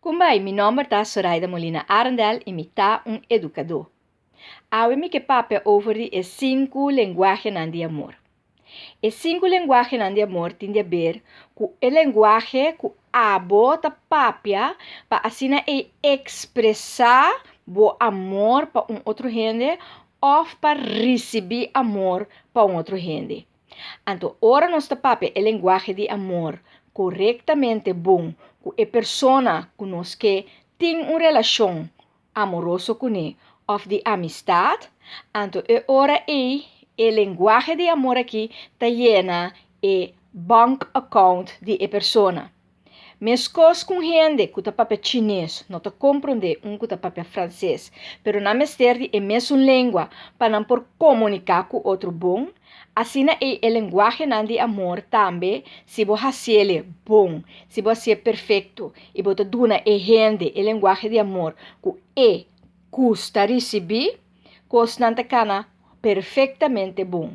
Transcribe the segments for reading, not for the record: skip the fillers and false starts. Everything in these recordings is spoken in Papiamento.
Kumbai, mi nòmber ta Soraida Molina Arendel i mi ta un edukadó. Awe mi ke papia over di e sinku lenguahenan di amor. E sinku lenguahenan di amor tin di aber ku e lenguahe ku abo ta papia pa asina ei ekspresá bo amor pa un otro hende òf pa risibí amor pa un otro hende. Anto ora nos ta papia e lenguahe di amor korektamente bon ku e persona ku nos ke tin un relashon amoroso kuné òf di amistat, anto e ora ei e lenguahe di amor aki ta yena e bank account di e persona. Meskos ku un hende ku ta papia chines no ta komprondé un ku ta papia franses, pero nan mester di e mesun lengua pa nan por komuniká ku otro bon, asina ei e lenguahenan di amor tambe si bo hasiele bon, si bo hasié perfekto i bo ta duna e hende e lenguahe di amor ku e gusta risibí, Kosnan ta kana perfektamente bon.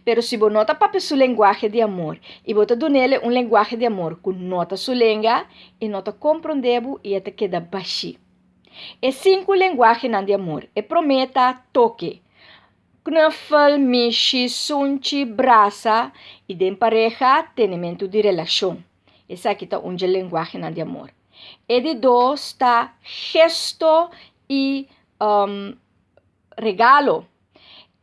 Pero si bo no ta papia su lenguahe di amor i bo ta dun'el un lenguahe di amor ku no ta su lenga, e no ta komprondé bo i e ta keda bashí. E sinku lenguahenan di amor, e promé ta toke, knuffel, mishi, sunchi, brasa i den pareha tenementu di relashon. Esaki ta un dje lenguahenan di amor. E di dos ta gesto i regalo.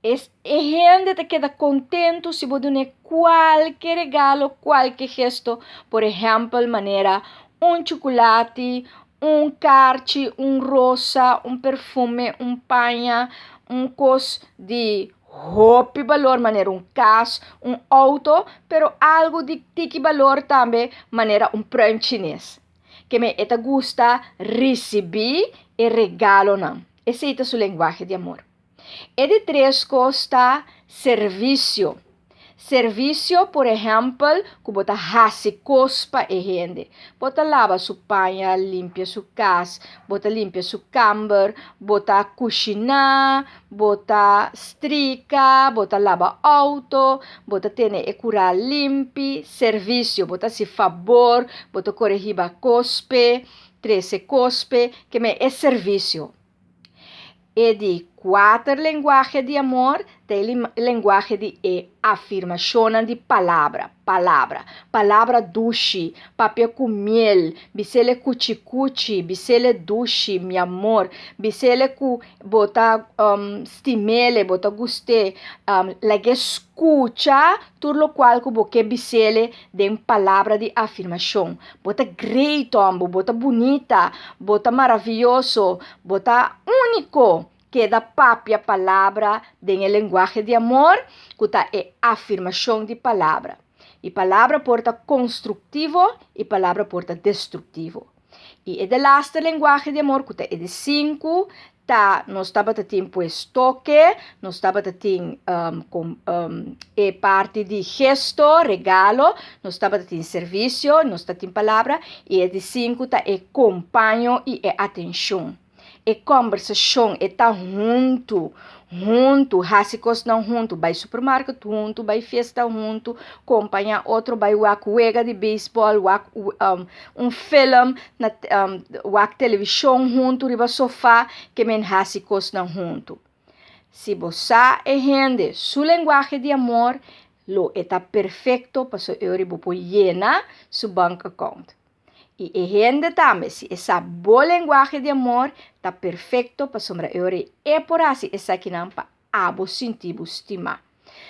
Es e hende ta keda kontentu si bo dun'é kualke regalo, kualke gesto, por ehèmpel manera un chukulati, un karchi, un rosa, un perfume, un paña, un kos di hopi balor manera un kas, un outo, pero algu di tiki balor tambe manera un pruim chines. Keme e ta gusta risibí e regalonan. Esei ta su lenguahe di amor. E di tres kos ta servisio. Servisio, por ehèmpel, ku bo ta hasi kos pa e hende. Bo ta laba su paña, limpia su kas, bo ta limpia su kamber, bo ta kushiná, bo ta strika, bo ta laba outo, bo ta tene e kurá limpi, servisio, bo ta hasi fabor, bo ta kore hiba kos p'e, trese kos p'e, ke men e servisio. E di kuater lenguahe di amor ta e lenguahe di e afirmashonnan di palabra, palabra, palabra dushi, papia ku miel, bis'el kuchi kuchi, bis'el dushi, mi amor, bis'el ku bo ta stim'el, bo ta gust'é, lag'é skucha tur lokual ku bo ke bis'el den palabra di afirmashon. Bo ta great homber, bo ta bunita, bo ta maravioso, bo ta úniko. Keda papia palabra den e lenguahe di amor ku ta e afirmashon di palabra. I palabra por ta konstruktivo i palabra por ta destruktivo. I e delaster lenguahe di amor ku ta e di sinku ta nos tabata tin pues toke, nos tabata tin e parti di gesto, regalo, nos tabata tin servisio, nos ta tin palabra i e di sinku ta e kompaño i e atenshon. E kòmbersashon, e ta huntu, huntu, hasi kosnan huntu, bai supermarket huntu, bai fiesta huntu, kompañá otro, bai wak wega di beisbòl, wak un film, na wak televishon huntu riba sofá, ke men hasi kosnan huntu. Si bo sa e hende su lenguahe di amor, lo e ta perfekto pasobra e ora bo por yena su bank account. I e hende tambe, si e sa bo lenguahe di amor, ta perfekto pasobra e ora e por hasi esakinan pa abo sinti bo stimá.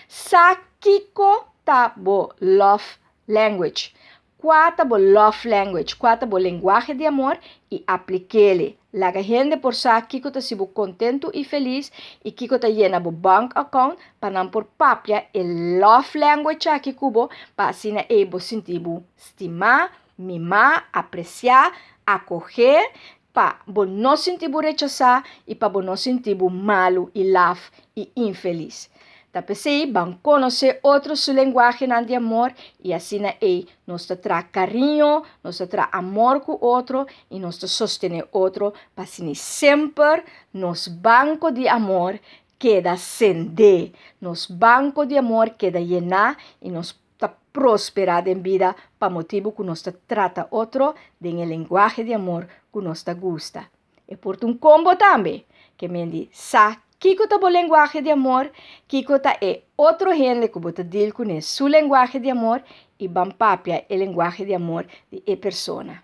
Sa kiko ta bo love language. Kua ta bo love language? Kua ta bo lenguahe di amor? I aplik'é. Laga hende por sa kiko ta hasi bo kontentu i felis i kiko ta yena bo bank account pa nan por papia e love language aki ku bo pa asina ei bo sinti bo Stimá, mimá, apresiá, akohé, pa bo no sinti bo rechasá i pa bo no sinti bo malu i laf i infelis. Ta p'esei ban konosé otro su lenguahenan di amor i asina ei nos ta traha kariño, nos ta traha amor ku otro i nos ta sostené otro pa asina semper nos banko di amor keda sendé, nos banko di amor keda yená i nos ta prosperá den bida pa motibu ku nos ta trata otro den e lenguahe di amor ku. ku nos ta gusta. E por ta un kombo tambe, ke men di sa kiko ta bo lenguahe di amor, kiko ta e otro hende ku bo ta deal kuné su lenguahe di amor i ban papia e lenguahe di amor di e persona.